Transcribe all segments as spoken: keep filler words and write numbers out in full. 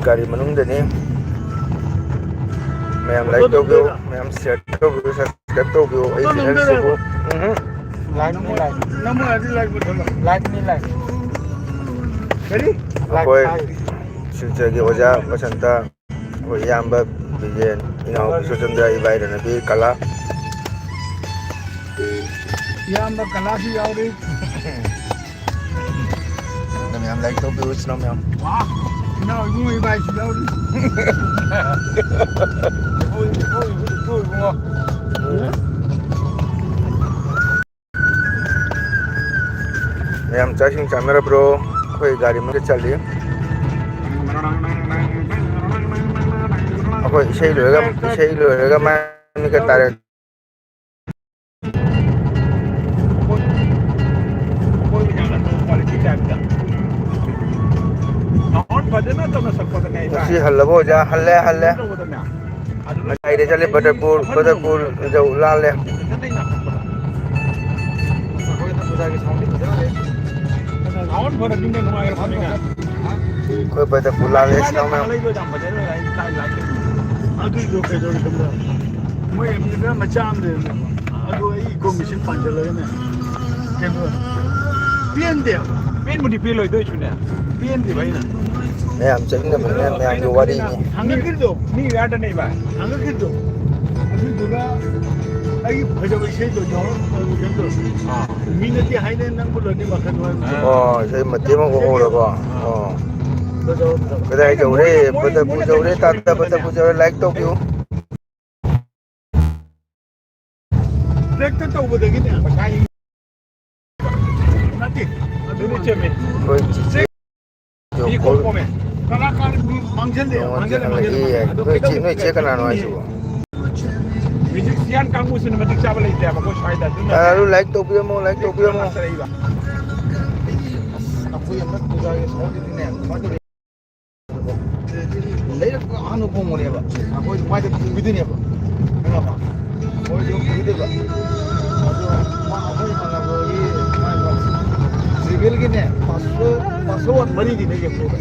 ꯒꯥꯔꯤ ꯃꯅꯨꯡꯗꯅꯤ꯫ ꯃꯌꯥꯝ like ꯇꯧꯕꯤꯌꯨ, ꯃꯌꯥꯝ share ꯇꯧꯕꯤꯌꯨ, subscribe ꯇꯧꯕꯤꯌꯨ ꯑꯩ channel ꯁꯤꯕꯨ꯫ ꯎꯝꯍꯨꯝ꯫ Like ꯅꯤ, like꯫ ꯅꯝꯃꯣ ꯍꯥꯏꯗꯤ like ꯃꯨꯊꯠꯂꯣ꯫ Like ꯅꯤ, like꯫ ꯀꯔꯤ? Like ꯑꯩꯈꯣꯏ ꯍꯥꯏ꯫ ꯁꯤꯜꯆꯔꯒꯤ ꯑꯣꯖꯥ ꯕꯁꯟꯇ, ꯑꯩꯈꯣꯏ ꯏꯌꯥꯝꯕ ꯕꯤꯖꯦꯟ, ꯏꯅꯥꯎ ꯕꯤꯁꯣꯆꯟꯗ꯭ꯔ, ꯏꯕꯥꯏ ꯔꯅꯕꯤ, ꯀꯂꯥ꯫ ꯏꯌꯥꯝꯕ ꯀꯂꯥꯁꯨ ꯌꯥꯎꯔꯤ꯫ ꯅꯪ ꯃꯌꯥꯝ like ꯇꯧꯕꯤꯔꯣ, ꯏꯆꯤꯟ ꯏꯅꯥꯎ ꯃꯌꯥꯝ꯫ ꯋꯥ! ꯏꯅꯥꯎ ꯏꯕꯨꯡꯉꯣ ꯏꯕꯥꯏꯁꯨ ꯌꯥꯎꯔꯤ꯫ ꯏꯕꯨꯡ, ꯏꯕꯨꯡ, ꯏꯕꯨꯡ, ꯏꯕꯨꯡꯉꯣ꯫ ꯃꯌꯥꯝ ꯆꯥꯛ ꯏꯁꯤꯡ ꯆꯥꯅꯔꯕ꯭ꯔꯣ? ꯑꯩꯈꯣꯏ ꯒꯥꯔꯤ ꯃꯅꯨꯡꯗ ꯆꯠꯂꯤ꯫ ꯑꯩꯈꯣꯏ ꯏꯁꯩ ꯂꯣꯏꯔꯒ, ꯏꯁꯩ ꯂꯣꯏꯔꯒ ꯃꯥꯏ ꯃꯤꯠꯀ ꯇꯥꯔꯦ꯫ ꯉꯁꯤ ꯍꯜꯂꯕꯣ ꯑꯣꯖꯥ? ꯍꯜꯂꯦ, ꯍꯜꯂꯦ꯫ ꯉꯁꯥꯏꯗꯩ ꯆꯠꯂꯤ ꯕꯗꯔꯄꯨꯔ, ꯕꯗꯔꯄꯨꯔ ꯌꯧ ꯂꯥꯜꯂꯦ꯫ ꯑꯩꯈꯣꯏ ꯕꯗꯔꯄꯨꯔ ꯂꯥꯜꯂꯦ, ꯏꯆꯤꯟ ꯏꯅꯥꯎ ꯃꯌꯥꯝ꯫ ꯑꯗꯨꯏꯗꯣ ꯀꯩꯗꯧꯔꯦ ꯈꯪꯕ꯭ꯔꯥ? ꯃꯣꯏ ꯑꯦꯝ ꯑꯦꯜ ꯑꯦ ꯃꯆꯥ ꯑꯃ ꯂꯩꯔꯝꯃꯦ꯫ ꯑꯗꯨ ꯑꯩ ꯀꯣꯃꯤꯁꯟ ꯄꯥꯟꯁꯤꯜꯂꯒꯅꯦ꯫ ꯀꯩꯅꯣ, ꯄꯦꯟꯗꯦ꯫ ꯄꯦꯟꯕꯨꯗꯤ ꯄꯦꯜꯂꯣꯏꯗꯣꯏꯁꯨꯅꯦ꯫ ꯄꯦꯟꯗꯦꯕ ꯑꯩꯅ꯫ ꯃꯌꯥꯝ ꯆꯠꯃꯤꯟꯅꯕꯅꯤꯅ ꯃꯌꯥꯝꯒꯤ ꯋꯥꯔꯤꯅꯤ꯫ ꯍꯪꯉꯛꯈꯤꯕꯗꯣ꯫ ꯃꯤ ꯋꯥꯗꯅꯦꯕ꯫ ꯍꯪꯉꯛꯈꯤꯕꯗꯣ꯫ ꯑꯗꯨꯗꯨꯒ ꯑꯩꯒꯤ ꯐꯖꯕ ꯏꯁꯩꯗꯣ ꯌꯥꯎꯔꯛꯇꯕ ꯀꯩꯅꯣ ꯇꯧꯔꯦ꯫ ꯑꯥ꯫ ꯃꯤꯅꯗꯤ ꯍꯥꯏꯅꯩ ꯅꯪꯕꯨ ꯂꯣꯏꯅ ꯃꯈꯜ ꯍꯣꯏ꯫ ꯑꯥ꯫ ꯑꯣ, ꯏꯁꯩ ꯃꯇꯦꯛ ꯑꯃ ꯎꯍꯧꯔꯕꯣ? ꯑꯥ꯫ ꯑꯣ꯫ ꯐꯖꯕ, ꯐꯖꯕ꯫ ꯀꯗꯥꯏ ꯌꯧꯔꯦ? ꯃꯣꯏ, ꯃꯣꯏꯅ ꯕꯗꯔꯄꯨꯔ ꯌꯧꯔꯦ꯫ ꯇꯥꯗ ꯕꯗꯔꯄꯨꯔ ꯌꯧꯔꯦ꯫ Like ꯇꯧꯕꯤꯌꯨ꯫ ꯇ꯭ꯔꯦꯛꯇ ꯇꯧꯕꯗꯒꯤꯅꯦ꯫ ꯅꯠꯇꯦ꯫ ꯑꯗꯨꯗꯤ ꯆꯨꯝꯃꯤ꯫ ꯑꯩꯈꯣꯏ ꯆꯤꯆꯦ ꯃꯤ ꯀꯣꯛ ꯀꯣꯝꯃꯦ꯫ ꯀꯂꯥꯀꯥꯔ ꯃꯤ ꯃꯥꯡꯁꯤꯜꯂꯦ, ꯅꯉꯣꯟꯗ ꯃꯥꯡꯁꯤꯜꯂꯦ, ꯃꯥꯡꯁꯤꯜꯂꯦ, ꯍꯪꯉꯛꯏ꯫ ꯃꯥꯡꯁꯤꯜꯂꯦ꯫ ꯑꯗꯣ ꯅꯣꯏ ꯆꯦ-, ꯀꯩꯗꯧꯕꯒꯤ ꯅꯣꯏ ꯆꯦ ꯀꯅꯥꯅꯣ ꯍꯥꯏꯁꯤꯕꯣ? ꯃ꯭ꯌꯨꯖꯤꯛꯁꯤꯌꯥꯟ ꯀꯥꯡꯕꯨꯁꯤꯅ ꯃꯇꯤꯛ ꯆꯥꯕ ꯂꯩꯇꯦꯕ ꯑꯩꯈꯣꯏ ꯁ꯭ꯋꯥꯏꯗ꯫ ꯑꯗꯨꯅ ꯀꯅꯥꯅꯣ? Like ꯇꯧꯕꯤꯔꯝꯃꯣ, like ꯇꯧꯕꯤꯔꯝꯃꯣ꯫ ꯂꯥꯁꯇ ꯂꯩꯕ꯫ ꯑꯁ, ꯑꯩꯈꯣꯏ ꯑꯃ ꯄꯨꯖꯥꯒꯤ ꯁꯥꯎꯠꯀꯤꯗꯤꯅꯦ, ꯀꯃꯥꯏꯅ ꯇꯧꯔꯤ? ꯂꯩꯔꯛꯄ ꯑꯍꯥꯟꯕ ꯈꯣꯡꯕꯅꯦꯕ꯫ ꯑꯩꯈꯣꯏ ꯃꯥꯏꯗ ꯄꯨꯈꯤꯗꯣꯏꯅꯦꯕ꯫ ꯈꯪꯉꯕ? ꯑꯩꯈꯣꯏꯗꯣ ꯄꯨꯈꯤꯗꯣꯏꯕ꯫ ꯑꯗꯣ ꯃꯥ, ꯑꯩꯈꯣꯏ ꯏꯃꯥꯟꯅꯕꯒꯤ ꯃꯥꯏ ꯖꯤꯕꯦꯜꯒꯤꯅꯦ, ꯄꯥꯁꯋꯥꯔꯗ, ꯄꯥꯁꯋꯥꯔꯗ ꯃꯔꯤꯗꯤꯅꯦ ꯌꯦꯡꯊꯣꯛꯑꯒ꯫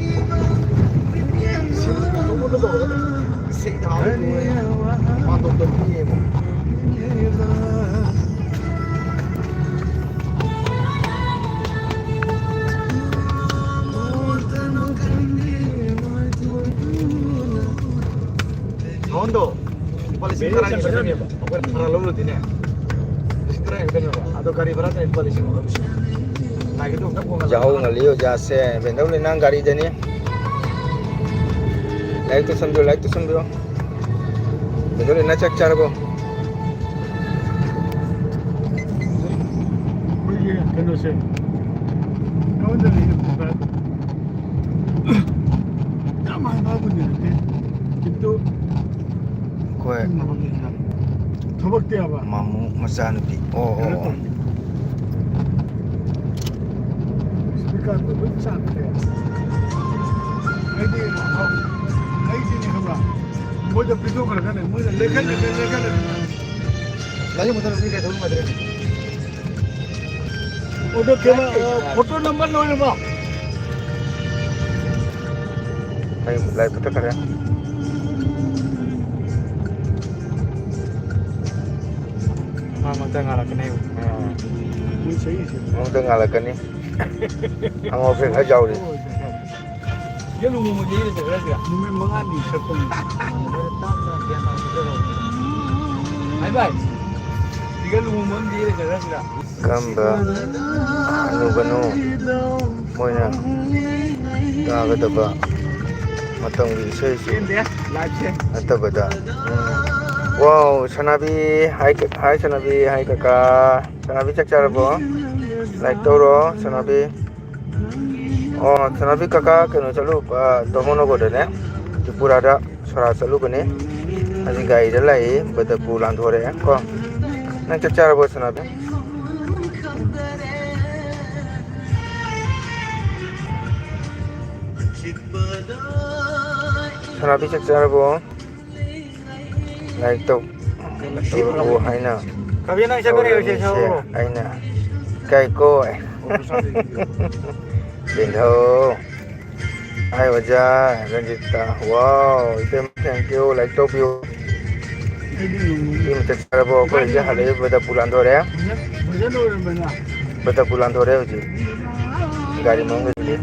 ꯁꯥꯎꯟꯗꯣ ꯂꯨꯄꯥ ꯂꯤꯁꯤꯡ ꯇꯔꯥꯒꯤ ꯆꯠꯀꯅꯦꯕ꯫ ꯑꯩꯈꯣꯏꯅ ꯈꯔ ꯂꯧꯔꯨꯗꯤꯅꯦ, ꯂꯤꯁꯤꯡ ꯇꯔꯥ ꯈꯛꯇꯅꯦꯕ꯫ ꯑꯗꯣ ꯒꯥꯔꯤ ꯚꯔꯥꯗ ꯂꯨꯄꯥ ꯂꯤꯁꯤꯡ ꯑꯍꯨꯝ꯫ ꯂꯥꯏꯒꯤꯗꯣ ꯑꯝꯇ ꯈꯣꯡꯍꯜꯂꯣ꯫ ꯌꯥꯍꯧ ꯉꯜꯂꯤ ꯑꯣꯖꯥꯁꯦ꯫ ꯕꯦꯟꯗꯧ ꯂꯩꯅꯥꯡ ꯒꯥꯔꯤꯗꯅꯤ꯫ ꯂꯥꯏꯔꯤꯛꯇꯣ ꯁꯝꯕꯤꯔꯣ, ꯂꯥꯏꯔꯤꯛꯇꯣ ꯁꯝꯕꯤꯔꯣ꯫ ꯕꯦꯟꯗꯧ ꯂꯩꯅꯥ ꯆꯥꯛ ꯆꯥꯔꯕꯣ? ꯑꯩꯈꯣꯏꯒꯤ ꯀꯩꯅꯣꯁꯦ, ꯑꯩꯉꯣꯟꯗ ꯂꯩꯔꯤꯕ ꯌꯥꯝ ꯍꯥꯏꯕꯕꯨꯗꯤ ꯅꯠꯇꯦ, ꯀꯤꯟꯇꯨ ꯑꯩꯈꯣꯏ ꯊꯕꯛꯇꯤ ꯌꯥꯕ꯫ ꯃꯥꯃꯨ ꯃꯆꯥꯅꯨꯄꯤ꯫ ꯑꯣ, ꯑꯣ, ꯀꯩꯅꯣ ꯑꯣ꯫ ꯇꯧꯕ꯫ ꯁ꯭ꯄꯤꯀꯔꯗꯨ ꯂꯣꯏ ꯆꯥꯛꯈ꯭ꯔꯦ꯫ ꯑꯩꯗꯤ, ꯑꯩꯗꯤꯅꯦ ꯈꯪꯕ꯭ꯔꯥ? ꯃꯣꯏꯗ ꯄꯤꯊꯣꯛꯈ꯭ꯔꯒꯅꯦ, ꯃꯣꯏꯅ ꯂꯩꯈꯠ, ꯂꯩꯈꯠ, ꯂꯩꯈꯠ, ꯂꯩꯈꯠ꯫ ꯒꯥꯔꯤ ꯃꯊꯛꯇ ꯃꯤ ꯀꯩꯗꯧꯕ ꯅꯨꯡꯉꯥꯏꯇ꯭ꯔꯦ꯫ ꯑꯗꯣ ꯀꯩꯅꯣ, ꯑ, ꯐꯣꯇꯣ ꯅꯝꯕꯔ ꯂꯣꯏꯔꯕꯣ? ꯑꯩ ꯂꯥꯏ ꯄꯨꯊꯛꯈꯔꯦ꯫ ꯃꯥ ꯃꯔꯛꯇ ꯉꯥꯜꯂꯛꯀꯅꯦꯕ꯫ ꯑꯥ꯫ ꯃꯣꯏ ꯆꯍꯤꯁꯦ꯫ ꯃꯔꯛꯇ ꯉꯥꯜꯂꯛꯀꯅꯤ꯫ ꯑꯉꯥꯎ ꯑꯐꯩ ꯈꯔ ꯌꯥꯎꯔꯤ꯫ ꯁꯤꯗ ꯂꯨꯍꯣꯡꯕꯗꯤ ꯂꯩꯖꯈ꯭ꯔꯁꯤꯔꯥ? ꯅꯨꯃꯤꯠ ꯃꯉꯥꯅꯤ ꯆꯠꯄꯅꯤ꯫ ꯍꯥꯏ ꯚꯥꯏ, ꯁꯤꯒ ꯂꯨꯍꯣꯡꯕ ꯑꯃꯗꯤ ꯂꯩꯖꯈ꯭ꯔꯁꯤꯔꯥ? ꯀꯔꯝꯕ ꯍꯅꯨꯕꯅꯣ ꯃꯣꯏꯅ ꯇꯥꯒꯗꯕ ꯃꯇꯝꯒꯤ ꯏꯁꯩꯁꯨ ꯄꯦꯟꯗꯦ ꯂꯥꯏꯐꯁꯦ꯫ ꯅꯠꯇꯕꯗ? ꯎꯝ꯫ ꯋꯥꯎ, ꯁꯅꯥꯕꯤ, ꯍꯥꯏ ꯀ-, ꯍꯥꯏ ꯁꯅꯥꯕꯤ, ꯍꯥꯏ ꯀꯀꯥ꯫ ꯁꯅꯥꯕꯤ ꯆꯥꯛ ꯆꯥꯔꯕꯣ? ꯂꯥꯏꯛ ꯇꯧꯔꯣ, ꯁꯅꯥꯕꯤ꯫ ꯑꯣ, ꯁꯅꯥꯕꯤ ꯀꯀꯥ, ꯀꯩꯅꯣ ꯆꯠꯂꯨ, ꯑ, ꯗꯣꯃꯣꯅꯣꯒꯣꯗꯅꯦ, ꯇ꯭ꯔꯤꯄꯨꯔꯥꯗ ꯁꯣꯔꯥ ꯆꯠꯂꯨꯕꯅꯦ꯫ ꯍꯧꯖꯤꯛ ꯒꯥꯔꯤꯗ ꯂꯥꯛꯏ, ꯕꯗꯄꯨ ꯂꯥꯟꯊꯣꯔꯛꯑꯦ ꯀꯣ꯫ ꯅꯪ ꯆꯥꯛ ꯆꯥꯔꯕꯣ, ꯁꯅꯥꯕꯤ? ꯁꯅꯥꯕꯤ ꯆꯥꯛ ꯆꯥꯔꯕꯣ? ꯂꯥꯏꯔꯤꯛ ꯇꯧ-, ꯇꯧꯔꯛꯑꯣ ꯍꯥꯏꯅ ꯀꯕꯤ ꯅꯪ ꯆꯠꯄ ꯂꯩꯔꯣꯏꯁꯦ ꯇꯧꯔꯝꯃꯤꯁꯦ ꯁꯥꯎꯔꯣ꯫ ꯑꯩꯅ ꯏꯀꯥꯏꯀꯣ꯫ ꯕꯦꯟꯙꯧ꯫ ꯍꯥꯏ ꯑꯣꯖꯥ ꯔꯟꯖꯤꯠꯇ꯫ ꯋꯥꯎ, ꯏꯇꯩꯃ, thank you, like ꯇꯧꯕꯤꯌꯨ꯫ ꯑꯩꯗꯤ ꯅꯣꯡꯃ ꯏꯇꯩꯃ ꯆꯥꯛ ꯆꯥꯔꯕꯣ? ꯑꯩꯈꯣꯏ ꯍꯧꯖꯤꯛ ꯍꯜꯂꯛꯏ, ꯕ꯭ꯔꯗꯔ ꯄꯨ ꯂꯥꯟꯊꯣꯔꯦ꯫ ꯐꯖ-, ꯐꯖꯅ ꯑꯣꯏꯔꯝꯕꯅ꯫ ꯕ꯭ꯔꯗꯔ ꯄꯨ ꯂꯥꯟꯊꯣꯔꯦ ꯍꯧꯖꯤꯛ꯫ ꯒꯥꯔꯤ ꯃꯅꯨꯡꯗ ꯂꯩ꯫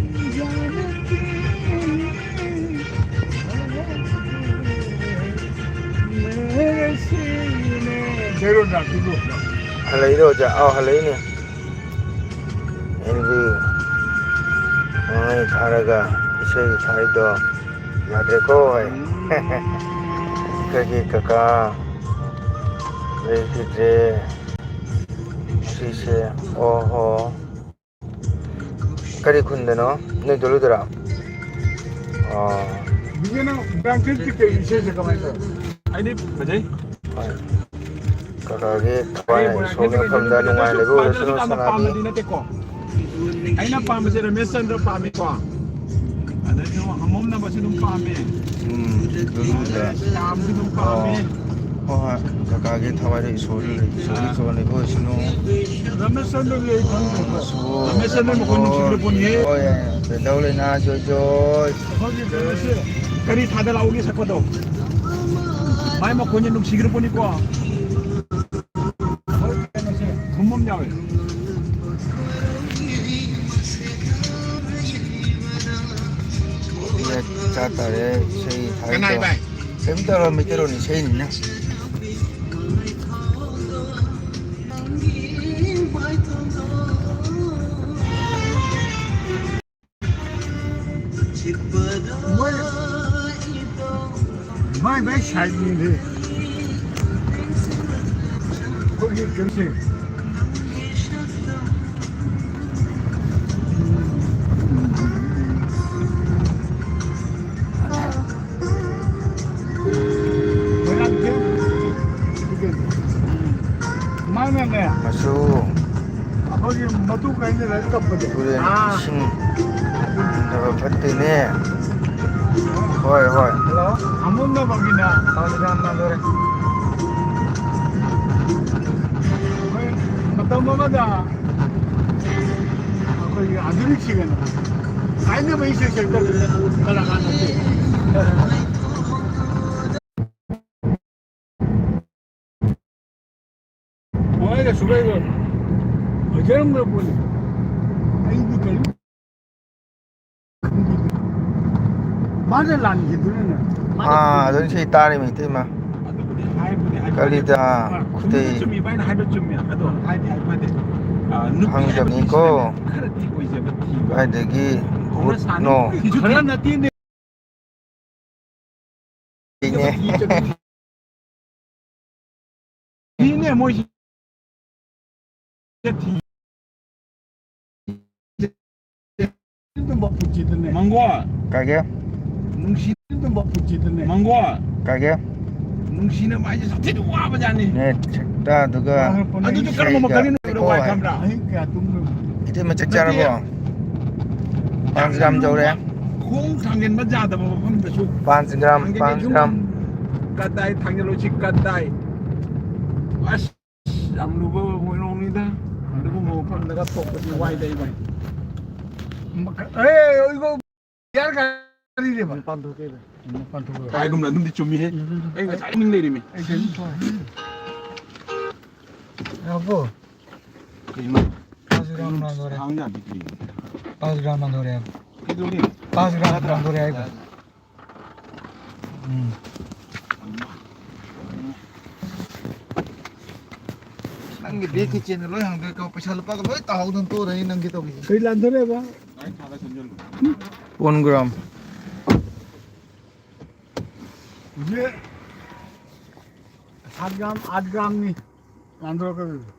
ꯍꯜꯂꯛꯏꯔꯣ ꯑꯣꯖꯥ? ꯑꯥꯎ, ꯍꯜꯂꯛꯏꯅꯦ꯫ ꯑꯦꯝ ꯕꯤ ꯃꯉꯥꯅꯤ ꯊꯥꯔꯒ ꯏꯁꯩ ꯊꯥꯔꯤꯗꯣ ꯌꯥꯗ꯭ꯔꯦꯀꯣ ꯍꯥꯏ꯫ ꯑꯩꯈꯣꯏꯒꯤ ꯀꯀꯥ ꯂꯩꯈꯤꯗ꯭ꯔꯦ꯫ ꯁꯤꯁꯦ, ꯑꯣ ꯍꯣ꯫ ꯀꯔꯤ ꯈꯨꯟꯗꯅꯣ? ꯅꯣꯏ ꯗꯣꯂꯨꯗꯔꯥ? ꯑꯣ꯫ ꯕꯤꯖꯦꯅ ꯕ꯭ꯔꯥꯡꯀꯦꯠꯀꯤ ꯀꯩ ꯏꯁꯩꯁꯦ ꯀꯃꯥꯏꯅ ꯇꯧꯋꯤ? ꯑꯩꯗꯤ ꯐꯖꯩ꯫ ꯍꯣꯏ꯫ ꯀꯀꯥꯒꯤ ꯊꯋꯥꯏꯅ ꯏꯁꯣꯔꯒꯤ ꯃꯐꯝꯗ ꯅꯨꯡꯉꯥꯏꯅ ꯂꯩꯕ ꯑꯣꯏꯔꯁꯅꯨ, ꯁꯅꯥꯕꯤ꯫ ꯅꯠꯇꯦꯀꯣ꯫ ꯑꯩꯅ ꯄꯥꯝꯕꯁꯦ ꯔꯃꯦꯁ ꯆꯟꯗ꯭ꯔ ꯄꯥꯝꯃꯤꯀꯣ꯫ ꯑꯗꯩ ꯑꯃꯣꯝ ꯅꯝꯕꯁꯨ ꯑꯗꯨꯝ ꯄꯥꯝꯃꯦ꯫ ꯎꯝ, ꯑꯗꯨꯗ꯫ ꯌꯥꯝꯁꯨ ꯑꯗꯨꯝ ꯄꯥꯝꯃꯦ꯫ ꯑꯣ꯫ ꯍꯣꯏ, ꯍꯣꯏ꯫ ꯀꯀꯥꯒꯤ ꯊꯋꯥꯏꯗ ꯏꯁꯣꯔ, ꯏꯁꯣꯔꯒꯤ ꯑꯥ꯫ ꯆꯣꯟ ꯂꯩꯕ ꯑꯣꯏꯁꯅꯨ꯫ ꯔꯃꯦꯁ ꯆꯟꯗ꯭ꯔꯗꯤ ꯑꯩ ꯈꯪꯗ꯭ꯔꯦꯀꯣ꯫ ꯑꯥ, ꯁꯣ-, ꯔꯃꯦꯁ ꯆꯟꯗ꯭ꯔ ꯃꯈꯣꯟ ꯅꯨꯡꯁꯤꯕ ꯄꯣꯠꯅꯤꯍꯦ꯫ ꯍꯣꯏ, ꯌꯥꯏ, ꯌꯥꯏ꯫ ꯗꯧ ꯂꯩꯅꯥ ꯖꯣꯏ ꯖꯣꯏ꯫ ꯑꯩꯈꯣꯏꯒꯤ ꯀꯩꯅꯣꯁꯦ, ꯀꯔꯤ ꯊꯥꯗ ꯂꯥꯛꯎꯒꯦ ꯁꯛꯄꯗꯣ? ꯃꯥꯏ ꯃꯈꯣꯟꯁꯦ ꯅꯨꯡꯁꯤꯈ꯭ꯔ ꯄꯣꯠꯅꯤꯀꯣ꯫ ꯍꯣꯏ, ꯀꯩꯅꯣꯁꯦ, ꯊꯨꯝ ꯑꯃ ꯌꯥꯎꯋꯦ꯫ ꯆꯥ ꯇꯥꯔꯦ, ꯏꯁꯩ ꯊꯥꯒꯦ ꯀꯅꯥꯏ ꯇꯧꯔꯦ꯫ ꯚꯥꯏ? ꯀꯩꯝ ꯇꯧꯔꯣꯏ, ꯃꯩꯇꯩꯂꯣꯟ ꯏꯁꯩꯅꯤꯅ꯫ ꯃꯣꯏ, ꯃꯥꯏ ꯃꯥꯏ ꯁꯥꯏꯠꯅꯤꯅꯦ꯫ ꯑꯩꯈꯣꯏꯒꯤ ꯀꯩꯅꯣꯁꯦ꯫ ꯃꯥꯅꯅꯦ꯫ ꯃꯆꯨ꯫ ꯑꯩꯈꯣꯏꯒꯤ ꯃꯇꯨ ꯀꯥꯏꯅꯔ ꯀꯞꯄꯗꯣ꯫ ꯇꯨꯔꯦꯟ ꯑꯥ꯫ ꯏꯁꯤꯡ ꯍꯟꯊꯕ ꯐꯠꯇꯦꯅꯦ꯫ ꯍꯣꯏ, ꯍꯣꯏ꯫ ꯍꯜꯂꯣ꯫ ꯑꯃꯨꯛꯅꯕꯒꯤꯅ꯫ ꯑꯥ, ꯌꯥꯝ ꯅꯥꯟꯊꯣꯔꯦ꯫ ꯑꯩꯈꯣꯏ ꯃꯇꯝ ꯑꯃꯗ ꯑꯩꯈꯣꯏꯒꯤ ꯑꯥꯙꯨꯅꯤꯛ ꯁꯤꯡ ꯑꯅ ꯍꯥꯏꯅꯕ ꯏꯁꯩ ꯁꯛꯇꯕꯅꯤꯅ ꯀꯂꯥꯀꯥꯔ ꯅꯠꯇꯦ꯫ ꯃꯣꯏꯅ ꯁꯨꯛꯍꯩ ꯍꯩꯖꯔꯝꯗꯕ ꯄꯣꯠꯅꯤ꯫ ꯑꯩꯗꯤ ꯀꯔꯤꯝ ꯈꯪꯗꯦ꯫ ꯃꯥꯅ ꯂꯥꯟꯈꯤꯗꯨꯅꯅꯦ꯫ ꯃꯥꯅ ꯑꯥ, ꯑꯗꯨ ꯏꯁꯩ ꯇꯥꯔꯤꯃꯤ ꯏꯇꯩꯃ꯫ ꯑꯗꯨꯕꯨꯗꯤ ꯍꯥꯏꯕꯨꯗꯤ ꯍꯥꯏꯕ ꯀꯂꯤꯗꯥ ꯅꯠꯇꯦ꯫ ꯈꯨꯇꯩ꯫ ꯆꯨꯝꯃꯤ, ꯚꯥꯏꯅ ꯍꯥꯏꯕ ꯆꯨꯝꯃꯤ꯫ ꯑꯗꯣ ꯍꯥꯏꯗꯤ ꯍꯥꯏꯕ ꯅꯠꯇꯦ꯫ ꯑꯥ, ꯅꯨꯄꯤ ꯈꯪꯗꯕꯅꯤꯀꯣ꯫ ꯍꯥꯏꯕꯁꯤꯅꯅꯦ ꯈꯔꯗꯤ ꯑꯣꯏꯖꯕ ꯊꯤꯕ꯫ ꯀꯥꯏꯗꯒꯤ ꯍꯧꯅ ꯁꯥꯅꯤ꯫ ꯚꯨꯠꯅꯣ? ꯈꯔ ꯅꯠꯇꯦꯅꯦ꯫ ꯏꯅꯦ꯫ ꯊꯤꯅꯦ ꯃꯣꯏꯁꯤ꯫ ꯊꯤ꯫ ꯃꯪꯒꯣꯜ꯫ ꯀꯥꯏꯒꯦ? ꯅꯨꯡꯁꯤ꯫ ꯃꯪꯒꯣꯜ꯫ ꯀꯥꯏꯒꯦ? ꯅꯨꯡꯁꯤꯅꯕ ꯍꯥꯏꯁꯦ ꯁꯥꯊꯤꯅ ꯋꯥꯕꯖꯥꯠꯅꯤ꯫ ꯅꯦꯠ ꯁꯛꯇ ꯑꯗꯨꯒ ꯑꯗꯨꯁꯨ ꯀꯔꯝꯕ ꯏꯁꯩꯒ ꯃꯈꯜꯒꯤꯅꯣ ꯀꯣ ꯍꯥꯏ꯫ ꯈꯪꯕ꯭ꯔꯥ? ꯏꯇꯩꯃ ꯆꯥꯛ ꯆꯥꯔꯕꯣ? ꯅꯠꯇꯦ꯫ ꯄꯥꯟꯁ ꯒ꯭ꯔꯥꯝ ꯌꯧꯔꯦ꯫ ꯈꯣꯡ ꯊꯥꯡꯖꯤꯟꯕ ꯌꯥꯗꯕ ꯃꯐꯝꯗꯁꯨ ꯄꯥꯟꯁ ꯒ꯭ꯔꯥꯝ, ꯊꯥꯡꯖꯤꯟꯒꯦ ꯄꯥꯟꯁ ꯁꯨꯝ ꯒ꯭ꯔꯥꯝ꯫ ꯀꯗꯥꯏ ꯊꯥꯡꯖꯤꯜꯂꯣꯏꯁꯤ ꯀꯗꯥꯏ? ꯑꯁ, ꯌꯥꯝ ꯂꯨꯕ ꯃꯑꯣꯡꯅꯤꯗ꯫ ꯑꯗꯨꯒꯨꯝꯕ ꯃꯐꯝꯗꯒ ꯊꯣꯛꯄꯁꯤ ꯋꯥꯏꯗ ꯑꯩ ꯚꯥꯏ꯫ ꯃꯈ-, ꯑꯦ, ꯑꯣꯏꯕ ꯌꯥꯔ ꯀꯔꯤꯅꯦꯕ? ꯃꯄꯥꯟ ꯊꯣꯛꯀꯦ ꯚꯥꯏ꯫ ꯃꯄꯥꯟ ꯊꯣꯛꯑꯣ꯫ ꯍꯥꯏꯒꯨꯝꯅ ꯑꯗꯨꯝꯗꯤ ꯆꯨꯝꯃꯤꯍꯦ꯫ ꯑꯩ ꯉꯁꯥꯏ ꯃꯅꯤꯡ ꯂꯩꯔꯤꯃꯤ꯫ ꯑꯩ ꯀꯩꯝ ꯊꯣꯛꯑꯣꯏ꯫ ꯌꯥꯕꯣ? ꯀꯩꯅꯣ? ꯄꯥꯁ ꯒ꯭ꯔꯥꯝ ꯂꯥꯟꯗꯣꯔꯦ꯫ ꯍꯥꯡ ꯌꯥꯗꯦ ꯀꯩꯅꯣ? ꯄꯥꯁ ꯒ꯭ꯔꯥꯝ ꯂꯥꯟꯗꯣꯔꯦ꯫ ꯀꯩꯗꯧꯔꯤ? ꯄꯥꯁ ꯒ꯭ꯔꯥꯝ ꯅꯠꯇ꯭ꯔꯥ? ꯂꯥꯟꯗꯣꯔꯦ ꯍꯥꯏꯕ꯫ ꯎꯝ꯫ ꯅꯪꯒꯤ ꯕꯦꯛꯀꯤ ꯆꯦꯟꯗ ꯂꯣꯏ ꯍꯥꯡꯗꯣꯛꯑꯦ꯫ ꯀꯥꯎ-, ꯄꯩꯁꯥ ꯂꯨꯄꯥꯒ ꯂꯣꯏ ꯇꯥꯍꯧꯗꯅ ꯇꯣꯔꯦ ꯅꯪꯒꯤ ꯇꯧꯔꯤꯁꯦ꯫ ꯀꯩ ꯂꯥꯟꯗꯣꯔꯦꯕ? Pond gram. ꯍꯧꯖꯤꯛ ꯁꯥꯠ ꯒ꯭ꯔꯥꯝ, ꯑꯥꯠ ꯒ꯭ꯔꯥꯝꯅꯤ ꯂꯥꯟꯗꯣꯔꯛꯀꯗꯣꯏꯁꯦ꯫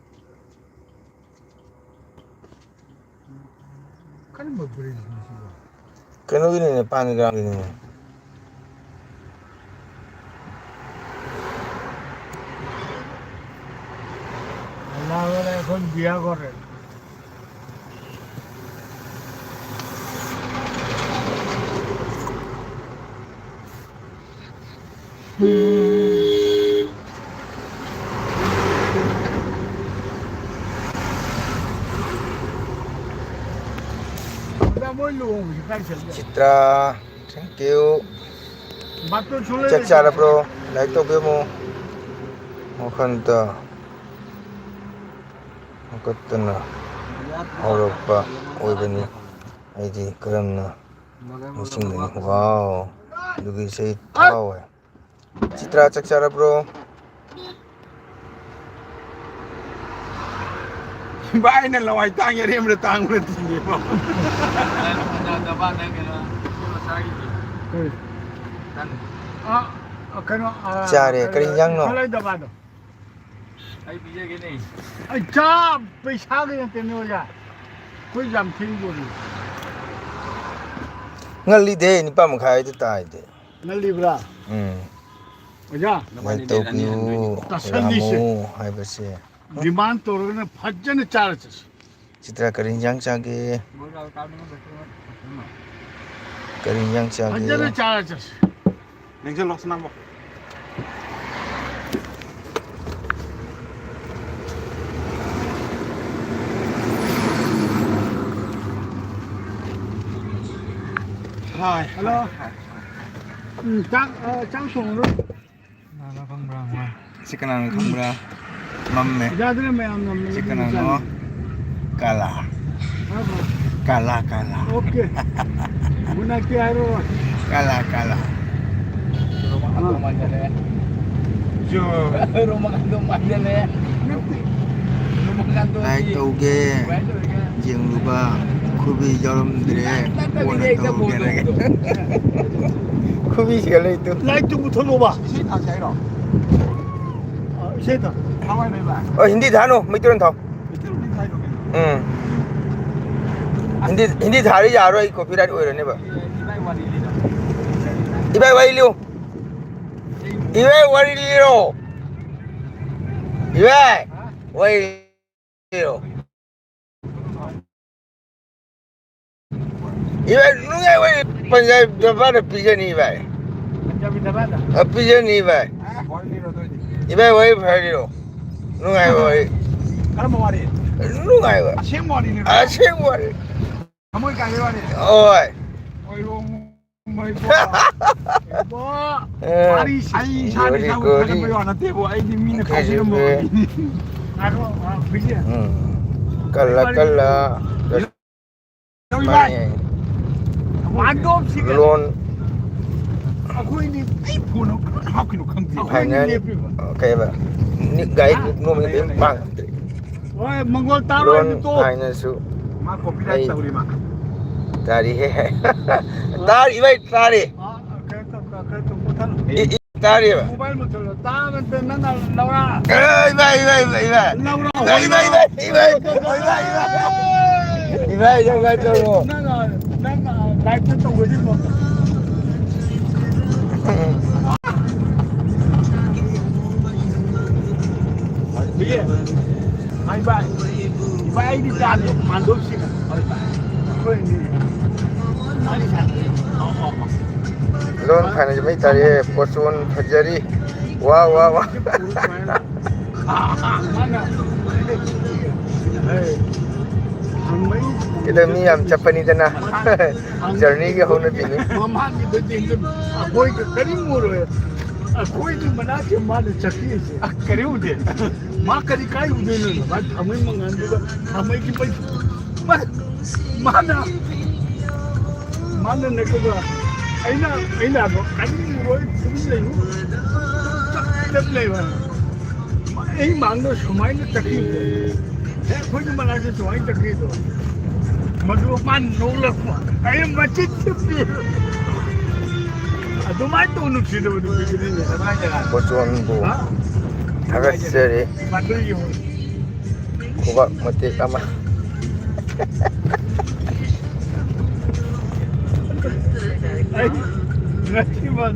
ꯀꯔꯝꯕ ꯕ꯭ꯔꯤꯖꯅꯣ ꯁꯤꯕꯣ? ꯀꯩꯅꯣꯒꯤꯅꯤꯅꯦ, ꯄꯥꯟꯒ꯭ꯔꯥꯝꯒꯤꯅꯤꯅꯦ꯫ ꯑꯜꯂꯥꯍ ꯋꯥꯂꯥ ꯑꯩꯈꯣꯏ ꯕꯤꯌꯥ ꯀꯧꯔꯦ꯫ ꯑꯣꯖꯥ, ꯃꯣꯏ ꯆꯤꯇ꯭ꯔꯥ, thank you꯫ ꯆꯥꯛ ꯆꯥꯔꯕ꯭ꯔꯣ? Like ꯇꯧꯕꯤꯔꯝꯃꯣ꯫ ꯋꯥꯈꯜꯗ ꯍꯧꯒꯠꯇꯅ ꯍꯧꯔꯛꯄ ꯑꯣꯏꯕꯅꯤ꯫ ꯑꯩꯗꯤ ꯀꯔꯝꯅ ꯅꯤꯡꯁꯤꯡꯒꯅꯤ? ꯋꯥꯎ, ꯑꯗꯨꯒꯤ ꯏꯁꯩ ꯊꯥꯎꯋꯦ꯫ ꯆꯤꯇ꯭ꯔꯥ, ꯆꯥꯛ ꯆꯥꯔꯕ꯭ꯔꯣ? ꯚꯥꯏꯅ ꯂꯋꯥꯏ ꯇꯥꯡꯉꯦ, ꯑꯔꯦꯝꯕꯗ ꯇꯥꯡꯕ ꯅꯠꯇꯤꯌꯦ꯫ ꯀꯔꯤ? ꯑ, ꯑ, ꯀꯩꯅꯣ, ꯑ, ꯆꯥꯔꯦ꯫ ꯀꯔꯤ ꯏꯟꯖꯥꯡꯅꯣ? ꯈꯨꯂꯩ ꯗꯕꯥꯗꯣ꯫ ꯑꯩ ꯄꯤꯖꯒꯦꯅꯦ꯫ ꯑꯩ ꯆꯥ ꯄꯩꯁꯥꯒꯤ ꯅꯠꯇꯦꯅꯦ, ꯑꯣꯖꯥ꯫ ꯑꯩꯈꯣꯏ ꯌꯥꯝ ꯊꯦꯡ ꯌꯣꯜꯂꯤ꯫ ꯉꯜꯂꯤꯗꯦ, ꯅꯤꯄꯥꯟ ꯃꯈꯥꯏꯗ ꯇꯥꯏꯗꯦ꯫ ꯉꯜꯂꯤꯕ꯭ꯔꯥ? ꯎꯝ꯫ ꯑꯣꯖꯥ꯫ ꯅꯕꯥꯅꯤꯗꯤ ꯑꯅꯤ ꯍꯟꯗꯣꯏꯅꯤ꯫ ꯇꯧꯕꯤꯌꯨ, ꯇꯥꯁꯟꯅꯤꯁꯦ꯫ ꯔꯥꯃꯨ ꯍꯥꯏꯕꯁꯦ꯫ Demand ꯇꯧꯔꯒꯅ ꯐꯖꯅ ꯆꯥꯔ ꯆꯠꯁꯤ꯫ ꯆꯤꯇ꯭ꯔꯥ, ꯀꯔꯤ ꯏꯟꯖꯥꯡ ꯆꯥꯒꯦ? ꯀꯔꯤ ꯏꯟꯖꯥꯡ ꯆꯥꯒꯦ? ꯐꯖꯅ ꯆꯥꯔ ꯆꯠꯁꯤ꯫ ꯂꯦꯡꯁꯤꯜꯂꯣ, ꯁꯅꯥꯕꯣ꯫ ꯍꯥꯏ꯫ ꯍꯜꯂꯣ꯫ ꯎꯝ, ꯆꯥꯛ, ꯑ, ꯆꯥꯛ ꯊꯣꯡꯉꯔꯣꯏ꯫ ꯀꯅꯥꯅꯣ ꯈꯪꯕ꯭ꯔꯥ? ꯃꯣꯏ꯫ ꯁꯤ ꯀꯅꯥꯅꯣ ꯈꯪꯕ꯭ꯔꯥ? ꯃꯝꯃꯦ꯫ ꯌꯥꯗ꯭ꯔꯦ ꯃꯌꯥꯝꯅ ꯃꯌꯨꯝ ꯁꯤ ꯀꯅꯥꯅꯣ? ꯆꯪꯉꯦ꯫ ꯀꯥꯂꯥ꯫ ꯍꯥ, ꯍꯥ꯫ Kala, Kala. Okay꯫ Good night T ꯍꯥꯏꯔꯣ꯫ ꯀꯥꯂꯥ, ꯀꯥꯂꯥ꯫ ꯑꯥ꯫ ꯔꯣꯃꯥꯟꯗꯣ ꯃꯥꯟꯖꯜꯂꯛꯑꯦ꯫ ꯖꯣ꯫ ꯔꯣꯃꯥꯟꯗꯣ ꯃꯥꯟꯖꯜꯂꯛꯑꯦ꯫ ꯅꯠꯇꯦ꯫ ꯔꯣꯃꯥꯟꯗꯣ ꯂꯥꯏꯛ ꯇꯧꯒꯦ꯫ ꯌꯦꯡꯂꯨꯕ ꯈꯨꯕꯤ ꯌꯥꯎꯔꯝꯗ꯭ꯔꯦ꯫ ꯀꯣꯟꯅ ꯇꯧꯒꯦ꯫ ꯈꯨꯕꯤꯁꯤꯒ ꯂꯩꯇꯨ꯫ ꯂꯥꯏꯛꯇꯨ ꯃꯨꯠꯊꯠꯂꯣꯕ꯫ ꯏꯁꯩ ꯊꯥꯁꯦ ꯍꯥꯏꯔꯣ? ꯑ, ꯏꯁꯩ ꯊꯥ-, ꯊꯥꯎ ꯍꯥꯏꯅꯣ ꯏꯕꯥꯏ? ꯑ, ꯍꯤꯟꯗꯤ ꯊꯥꯅꯨ, ꯃꯩꯇꯩꯂꯣꯟ ꯊꯥꯎ꯫ ꯃꯩꯇꯩꯂꯣꯟꯗꯤ ꯊꯥꯏꯅꯣ ꯀꯩꯅꯣ? ꯎꯝ꯫ ꯍꯤꯟꯗꯤ, ꯍꯤꯟꯗꯤ ꯊꯥꯔꯗꯤ ꯌꯥꯔꯣꯏ, ꯑꯩ copyright ꯑꯣꯏꯔꯅꯦꯕ꯫ ꯏꯕꯥꯏ ꯋꯥꯔꯤ ꯂꯤꯔꯣ꯫ ꯏꯕꯥꯏ ꯋꯥꯔꯤ ꯂꯤꯌꯨ꯫ ꯏꯕꯥꯏ ꯋꯥꯔꯤ ꯂꯤꯔꯣ꯫ ꯏꯕꯥꯏ ꯍꯥ? ꯋꯥꯔꯤ ꯂꯤꯔꯣ꯫ ꯏꯕꯥꯏ, ꯅꯨꯡꯉꯥꯏ ꯑꯣꯏ, ꯄꯟꯖꯥꯕꯤ ꯗꯕꯥꯗ ꯄꯤꯖꯅꯤ, ꯏꯕꯥꯏ꯫ ꯄꯟꯖꯥꯕꯤ ꯗꯕꯥꯗ? ꯑ, ꯄꯤꯖꯅꯤ, ꯏꯕꯥꯏ꯫ ꯑ, ꯋꯥꯔꯤ ꯂꯤꯔꯣ, ꯑꯗꯨ ꯑꯣꯏꯗꯤ꯫ ꯏꯕꯥꯏ, ꯋꯥꯔꯤ ꯐꯔ ꯂꯤꯔꯣ꯫ ꯅꯨꯡꯉꯥꯏꯕ ꯋꯥꯔꯤ꯫ ꯀꯔꯝꯕ ꯋꯥꯔꯤ? ꯅꯨꯡꯉꯥꯏꯕ꯫ ꯑꯁꯦꯡꯕ ꯋꯥꯔꯤꯅꯤꯔꯣ? ꯑꯁꯦꯡꯕ ꯋꯥꯔꯤ꯫ ꯊꯃꯣꯏ ꯀꯥꯏꯕꯩ ꯋꯥꯅꯤ꯫ ꯍꯣꯏ꯫ ꯑꯣꯏꯔꯣꯡ ꯃꯩꯕꯣ꯫ ꯏꯕꯣ꯫ ꯑꯦ, ꯋꯥꯔꯤ ꯁꯥꯏ ꯏꯁꯥꯅ ꯒꯣꯔꯤ, ꯏꯁꯥꯕꯨ ꯒꯣꯔꯤ꯫ ꯊꯥꯒꯠꯄꯩ ꯋꯥ ꯅꯠꯇꯦꯕꯣ꯫ ꯑꯩꯗꯤ ꯃꯤꯅ ꯀꯩꯁꯨ ꯀꯥꯎꯕꯤꯔꯝꯕ ꯀꯩ-, ꯋꯥꯅꯤ꯫ ꯉꯥꯏꯈꯣ, ꯑ, ꯍꯨꯏꯁꯦ꯫ ꯎꯝ꯫ ꯀꯜꯂ, ꯀꯜꯂ꯫ ꯃꯥꯅꯦ꯫ ꯃꯥꯟꯗꯣꯞꯁꯤꯒ ꯂꯣꯟ ꯑꯩꯈꯣꯏꯗꯤ ꯑꯩ ꯐꯣꯟ ꯑꯃ ꯀꯃꯥꯏꯅ ꯍꯥꯞꯈꯤꯅꯣ ꯈꯪꯗꯦ꯫ ꯑꯩꯈꯣꯏꯅ ꯐꯥꯏꯅꯦꯜ ꯂꯦꯞꯄꯤꯕ꯫ ꯀꯩꯕ? ꯅꯤꯛ ꯒꯥꯏ ꯍꯥ? ꯅꯣꯡꯃ ꯂꯦꯞꯄ ꯄꯥꯡ ꯍꯣꯏ, ꯃꯪꯒꯣꯜ ꯇꯥꯔꯣ ꯂꯣꯟ ꯍꯥꯏꯕꯗꯣ꯫ ꯍꯥꯏꯅꯁꯨ ꯃꯥ copyright ꯑꯩ ꯇꯧꯔꯤ ꯃꯥ꯫ ꯇꯥꯔꯤꯍꯦ꯫ ꯇꯥꯔꯤ ꯚꯥꯏ, ꯇꯥꯔꯤ꯫ ꯑ, ꯀꯩꯅꯣ ꯇꯧ, ꯀꯩꯅꯣ ꯇꯧ, ꯃꯨꯊꯠꯂꯣ꯫ ꯏ, ꯏ, ꯇꯥꯔꯤꯕ? Mobile ꯃꯨꯊꯠꯂꯣ꯫ ꯇꯥꯕ ꯅꯠꯇꯦ, ꯅꯪꯅ ꯂꯧꯔ꯫ ꯑꯦ, ꯏꯃꯥ, ꯏꯃꯥ, ꯏꯃꯥ, ꯏꯃꯥ꯫ ꯂꯧꯔ ꯏꯃꯥ, ꯏꯃꯥ, ꯍꯣꯏ, ꯏꯃꯥ, ꯂꯧꯔ꯫ ꯏꯃꯥ, ꯏꯃꯥ, ꯏꯃꯥ, ꯏꯃꯥ꯫ ꯏꯃꯥ, ꯏꯃꯥ, ꯏꯃꯥ, ꯇꯧꯔꯣ꯫ ꯅꯪꯅ, ꯅꯪꯅ live ꯇ ꯇꯧꯕꯁꯤꯕꯣ꯫ ꯍꯥꯏ ꯚꯥꯏ, ꯏꯚꯥꯏ ꯑꯩꯗꯤ ꯆꯥꯗꯦ, ꯃꯥꯟꯗꯣꯞꯁꯤꯅ꯫ ꯑꯩꯈꯣꯏ ꯑꯅꯤ꯫ ꯂꯣꯟ ꯐꯥꯏꯅꯦꯜꯁꯦ ꯃꯩ ꯇꯥꯔꯤꯌꯦ, ꯄꯣꯠꯆꯣꯟ ꯐꯖꯔꯤ꯫ ꯋꯥ, ꯋꯥ, ꯋꯥ꯫ ꯀꯩꯗꯧ ꯃꯤ ꯌꯥꯝ ꯆꯠꯄꯅꯤꯗꯅ꯫ Journey ꯒꯤ ꯍꯧꯅꯕꯤꯅꯤ꯫ ꯃꯃꯥꯡꯒꯤꯗꯗꯤ ꯑꯩꯈꯣꯏꯒ ꯀꯔꯤꯝ ꯎꯔꯣꯏ꯫ ꯑꯩꯈꯣꯏꯒꯤ ꯃꯅꯥꯛꯁꯦ ꯃꯥꯅ ꯆꯠꯄꯤꯔꯤꯁꯦ꯫ ꯑ, ꯀꯔꯤ ꯎꯗꯦ? ꯃꯥ ꯀꯔꯤ ꯀꯥꯏ ꯎꯗꯣꯏꯅꯣ? ꯃꯥ ꯊꯥꯡꯃꯩ ꯃꯉꯥꯜꯗꯨꯒ ꯊꯥꯡꯃꯩꯒꯤ ꯃꯩ-, ꯃꯥ-, ꯃꯥꯅ, ꯃꯥꯅ ꯅꯠꯇꯕ ꯑꯩꯅ, ꯑꯩꯅ ꯍꯥꯏꯕ ꯀꯔꯤꯝ ꯎꯔꯣꯏ, ꯇꯨꯃꯤꯟ ꯂꯩꯌꯨ꯫ ꯆꯞ ꯂꯩꯕ꯫ ꯑꯩ ꯃꯥꯡꯗ ꯁꯨꯃꯥꯏꯅ ꯆꯠꯈꯤꯕꯗꯣ꯫ ꯍꯦꯛ ꯑꯩꯈꯣꯏꯒꯤ ꯃꯅꯥꯛꯇ ꯁꯨꯃꯥꯏꯅ ꯆꯠꯈꯤꯕꯗꯣ꯫ ꯃꯗꯨ ꯃꯥꯅ ꯅꯣꯛꯂꯛꯄ꯫ ꯑꯩꯅ ꯃꯆꯤꯟ ꯊꯤꯕꯤ꯫ ꯑꯗꯨꯃꯥꯏꯅ ꯇꯧ ꯅꯨꯡꯁꯤꯗꯕ ꯅꯨꯄꯤꯗꯨꯅꯤꯅꯦ꯫ ꯄꯣꯠꯆꯣꯟꯕꯨ ꯍꯥ? ꯊꯥꯒꯠꯆꯔꯤ꯫ ꯃꯗꯨꯒꯤ ꯈꯨꯕꯥꯛ ꯃꯇꯦꯛ ꯑꯃ꯫ ꯑꯩ ꯉꯁꯤ ꯃꯥ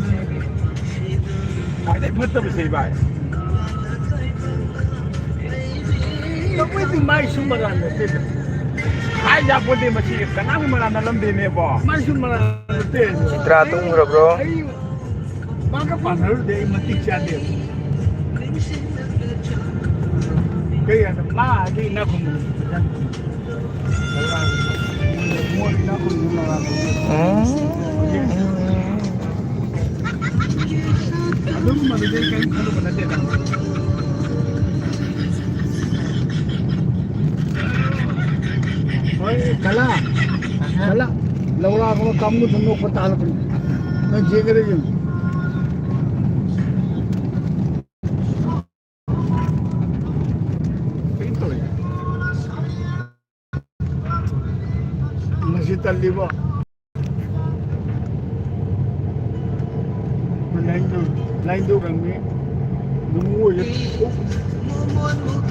ꯈ꯭ꯋꯥꯏꯗꯩ ꯐꯠꯇꯕꯁꯦ ꯏꯕꯥꯏ꯫ ꯇꯧꯕꯩꯗꯤ ꯃꯥꯏꯁꯨ ꯃꯔꯥꯜ ꯅꯠꯇꯦꯗ꯫ ꯍꯥꯏ ꯌꯥꯄꯣꯠꯇꯦ ꯃꯁꯤ ꯀꯅꯥꯒꯤ ꯃꯔꯥꯜ ꯅꯠꯂꯝꯗꯦꯅꯦꯕꯣ꯫ ꯃꯥꯏꯁꯨ ꯃꯔꯥꯜ ꯅꯠꯇꯦ꯫ ꯆꯤꯇ꯭ꯔꯥ ꯇꯨꯝꯈ꯭ꯔꯕ꯭ꯔꯣ? ꯑꯩ ꯃꯥꯒ ꯄꯥꯟꯅꯔꯨꯗꯦ, ꯑꯩ ꯃꯇꯤꯛ ꯆꯥꯗꯦ꯫ ꯀꯩ ꯍꯥꯏꯅ ꯃꯥ ꯑꯗꯨ ꯏꯅꯥꯛ ꯈꯨꯟꯕ ꯅꯨꯄꯤꯗꯨꯗ꯫ ꯑꯗꯨꯝ ꯃꯗꯨꯗꯩ ꯀꯔꯤꯝ ꯈꯜꯂꯨꯕ ꯅꯠꯇꯦꯗ꯫ ꯍꯣꯏ, ꯀꯂꯥ, ꯀꯂꯥ, ꯂꯧꯔꯥꯛ ꯑꯃ ꯀꯥꯡꯕꯨꯗꯨ ꯅꯣꯛꯄ ꯇꯥꯍꯜꯂꯛꯄꯅꯤ꯫ ꯅꯪ ꯌꯦꯡꯒꯦꯔꯥ ꯌꯦꯡꯉꯨ꯫ ꯀꯩꯅꯣ ꯇꯧꯔꯤꯁꯦ꯫ ꯃꯁꯤ ꯇꯜꯂꯤꯕꯣ꯫ ꯂꯥꯏꯟꯗꯨ, ꯂꯥꯏꯟꯗꯨ ꯈꯪꯉꯤ꯫ ꯅꯨꯡꯕꯨ ꯑꯣꯏꯔꯦ꯫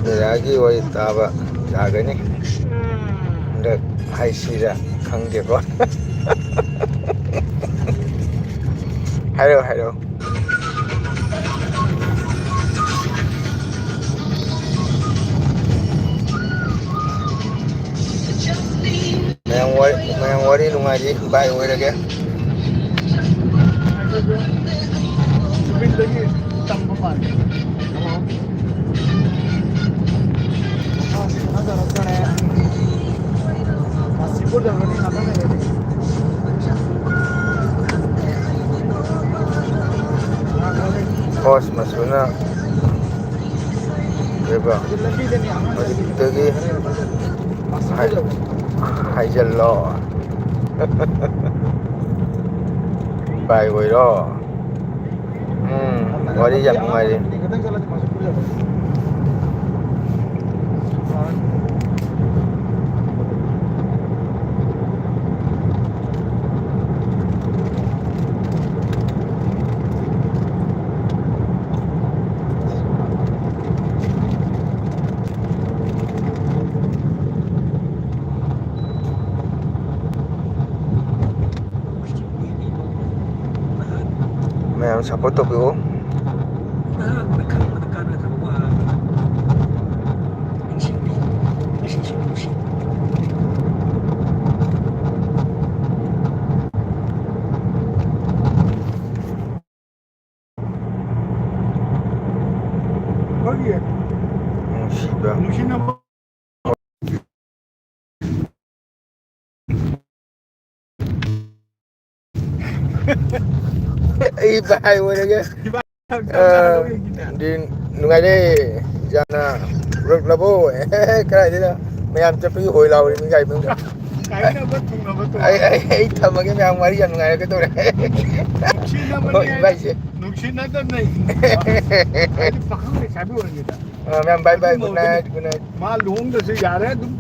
ꯗꯗꯥꯒꯤ ꯋꯥꯔꯤ ꯇꯥꯕ ꯌꯥꯒꯅꯤ꯫ ꯍꯟꯗꯛ ꯍꯥꯏꯁꯤꯔꯥ ꯈꯪꯗꯦꯀꯣ꯫ ꯍꯥꯏꯔꯛꯑꯣ, ꯍꯥꯏꯔꯛꯑꯣ꯫ ꯃꯌꯥꯝ ꯋꯥꯔꯤ, ꯃꯌꯥꯝ ꯋꯥꯔꯤ ꯅꯨꯡꯉꯥꯏꯔꯤ, ꯚꯥꯏ ꯑꯣꯏꯔꯒꯦ꯫ ꯕꯣꯁ ꯃꯁꯨꯅ ꯀꯩꯕ? ꯍꯧꯖꯤꯛꯇꯒꯤ ꯍꯥꯏ-, ꯍꯥꯏꯖꯜꯂꯣ꯫ ꯚꯥꯏ ꯑꯣꯏꯔꯣ꯫ ꯎꯝ, ꯋꯥꯔꯤ ꯌꯥꯝ ꯅꯨꯡꯉꯥꯏꯔꯤ꯫ ꯃꯌꯥꯝ support ꯇꯧꯕꯤꯌꯨ꯫ ꯅꯨꯡꯁꯤꯕ꯫ ꯑꯩ ꯚꯥꯏ ꯑꯣꯏꯔꯒꯦ꯫ ꯑ, ꯑꯗꯨꯗꯤ ꯅꯨꯡꯉꯥꯏꯔꯦ꯫ ꯌꯥꯝꯅ ꯎꯔꯛꯂꯕꯣ? ꯀꯗꯥꯏꯗꯩꯅꯣ? ꯃꯌꯥꯝ ꯆꯠꯄꯒꯤ ꯍꯣꯏ ꯂꯥꯎꯔꯤꯕꯅꯤ ꯒꯥꯔꯤ ꯃꯅꯨꯡꯗ꯫ ꯀꯥꯏꯅꯕ ꯊꯨꯡꯅꯕ ꯇꯧ꯫ ꯑꯩ, ꯑꯩ, ꯑꯩ ꯊꯝꯃꯒꯦ ꯃꯌꯥꯝ, ꯋꯥꯔꯤ ꯌꯥꯝ ꯅꯨꯡꯉꯥꯏꯔꯛꯀꯗꯧꯔꯦ꯫ ꯅꯨꯡꯁꯤꯅꯕꯅꯤ ꯍꯣꯏ, ꯍꯥꯏ-, ꯏꯕꯥꯏꯁꯦ꯫ ꯅꯨꯡꯁꯤꯅꯗꯕꯅ ꯍꯤꯡꯕ꯫ ꯑꯩꯗꯤ ꯄꯥꯈꯪ ꯂꯩꯁꯥꯕꯤ ꯑꯣꯏꯔꯤꯉꯩꯗ꯫ ꯑ, ꯃꯌꯥꯝ bye bye, good night, good night꯫ ꯃꯥ ꯂꯨꯍꯣꯡꯗ꯭ꯔꯁꯨ ꯌꯥꯔꯦ ꯑꯗꯨꯝ꯫